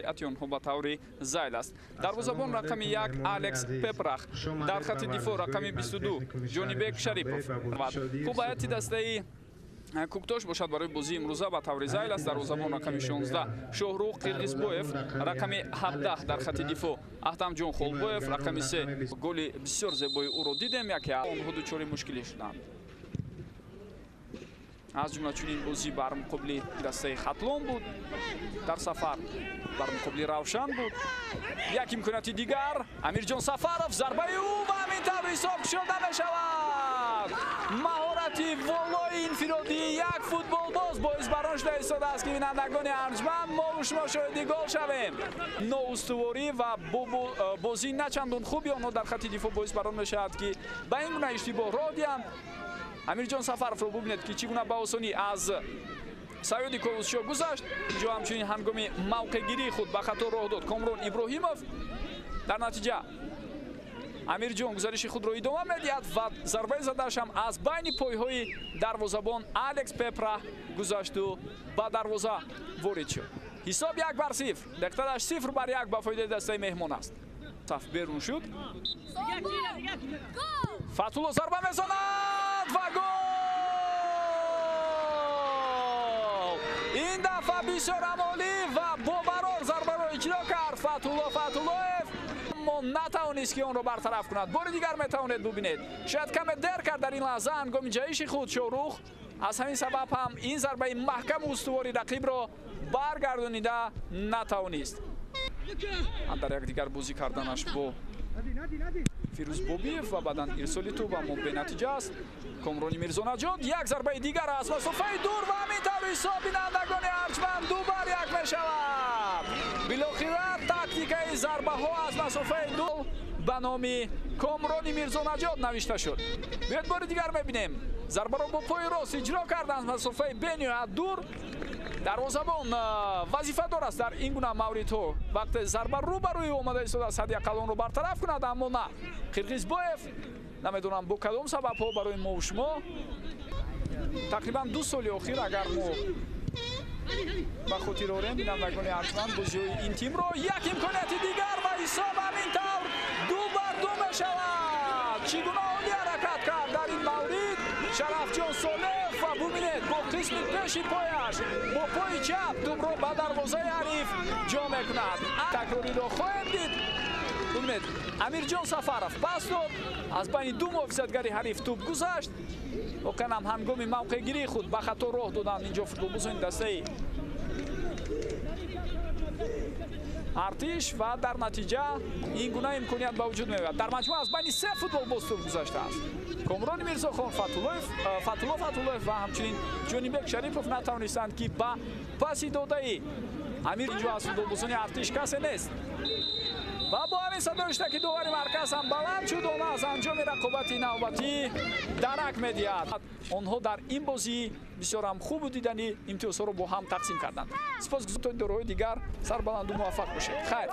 Ҳайати онҳо ба таври зайл аст. Дарвозабон рақами 1 Алекс Пепрах, дар хати дифоъ рақами 22 Ҷонибек Шарипов. Хуб, ҳайати дастаи Куктош бошад барои бозии имрӯза ба таври зайл аст. Дарвозабон рақами 16 Шоҳрух Қирғизбоев, рақами 17 дар хати дифоъ Аҳтамҷон Холбоев, рақами 3 голи бисёр зебои ӯро дидем, яке онҳо дучори мушкилӣ шуданд. Аз ҷумла чунин бозӣ бар муқобили дастаи Хатлон буд, дар сафар бар муқобили Равшан буд. Як имконияти дигар, Амирҷон Сафаров, зарбаи ӯ ва ҳамин тавр ҳисоб кушода мешавад. Маҳорати волои инфиродии як футболбоз боис бар он шуда истодааст, ки бинандагони арҷманд, мо шумо шоҳиди гол шавем. Ноустуворӣ ва бозии начандон хуби онҳо дар хати дифоъ боис бар он мешавад, ки ба ин гуна иштибоҳ роҳ диҳанд. Амирҷон Сафаровро бубинед, ки чӣ гуна ба осонӣ аз Саёди Ковусшо гузашт. Инҷо ҳамчунин ҳангоми мавқеъгирии худ ба хато роҳ дод Комрон Иброҳимов. Дар натиҷа Амирҷон гузариши худро идома медиҳад ва зарбаи задааш ҳам аз байни пойҳои дарвозабон Алекс Пепра гузашту ба дарвоза ворид шуд. Ҳисоб 1-0. Дақиқадаш 0-1 ба фоидаи дастаи меҳмон аст. Саф берун шуд. Фатулло зарба мезанад ва гол! Ин дафъа бисёр амолӣ ва бобарор зарбаро иҷро кард Фатулло Фатуллоев, аммо натавонист, ки онро бартараф кунад. Бори дигар метавонед бубинед, шояд каме дер кард дар ин лаҳза ҳангоми ҷаҳиши худ Шоҳрух. Аз ҳамин сабаб ҳам ин зарбаи маҳкаму устувори рақибро баргардонида натавонист. Дар якдигар бозӣ карданаш бо Фирӯз Бобиев ва баъдан ирсоли тӯб, аммо бенатиҷа аст. Комрони Мирзонаҷод, як зарбаи дигар аз масофаи дур ва ҳамин тавр ҳисоб, бинандагони арҷманд, 2-1 мешавад. Билохира тактикаи зарбаҳо аз масофаи дур ба номи Комрони Мирзонаҷод навишта шуд. Биёед бори дигар мебинем. Зарбаро бо пои рост иҷро кард аз масофаи бениҳоят дур. Дарвозабон вазифадор аст дар ин гуна мавридҳо вақте зарба рӯ ба рӯи омада истодааст, ҳадди ақал онро бартараф кунад, аммо на. Қирғизбоев намедонам бо кадом сабабҳо барои мо шумо тақрибан 2 соли охир, агар мо ба хотир орем, бинандагони арҷманд, бозиҳои ин тимро. Як имконияти дигар ва ҳисоб ҳамин тавр 2-2 мешавад. Чӣ гуна олӣ ҳаракат кард дар ин маврид Шарафҷон Солеҳ ва бубинед, бо қисми пеши пояш, бо пои чап тӯбро ба дарвозаи ҳариф ҷо мекунад. Такрориро хоҳем дид. Бубинед, Амирҷон Сафаров пас дод, аз байни ду муҳофизатгари ҳариф тӯб гузашт. Воқеан ҳам ҳангоми мавқеъгирии худ ба хато роҳ доданд инҷо футболбозони дастаи Артиш ва дар натиҷа ин гуна имконият ба вуҷуд меояд. Дар маҷмӯъ аз байни 3 футболбоз тӯб гузаштааст. Комрони Мирзохон, Фатулло Фатуллоев ва ҳамчунин Ҷонибек Шарипов натавонистанд, ки ба паси додаи Амир. Инҷо аз футболбозони Артиш касе нест ва бо ҳамин садои ки довари марказ ҳам баланд шуд, он аз анҷоми рақобати навбатӣ дарак медиҳад. Онҳо дар ин бозӣ бисёр ҳам хубу дидани имтиёзҳоро бо ҳам тақсим карданд. Сипос то дораҳои дигар сарбаланду муваффақ бошед. Хайр.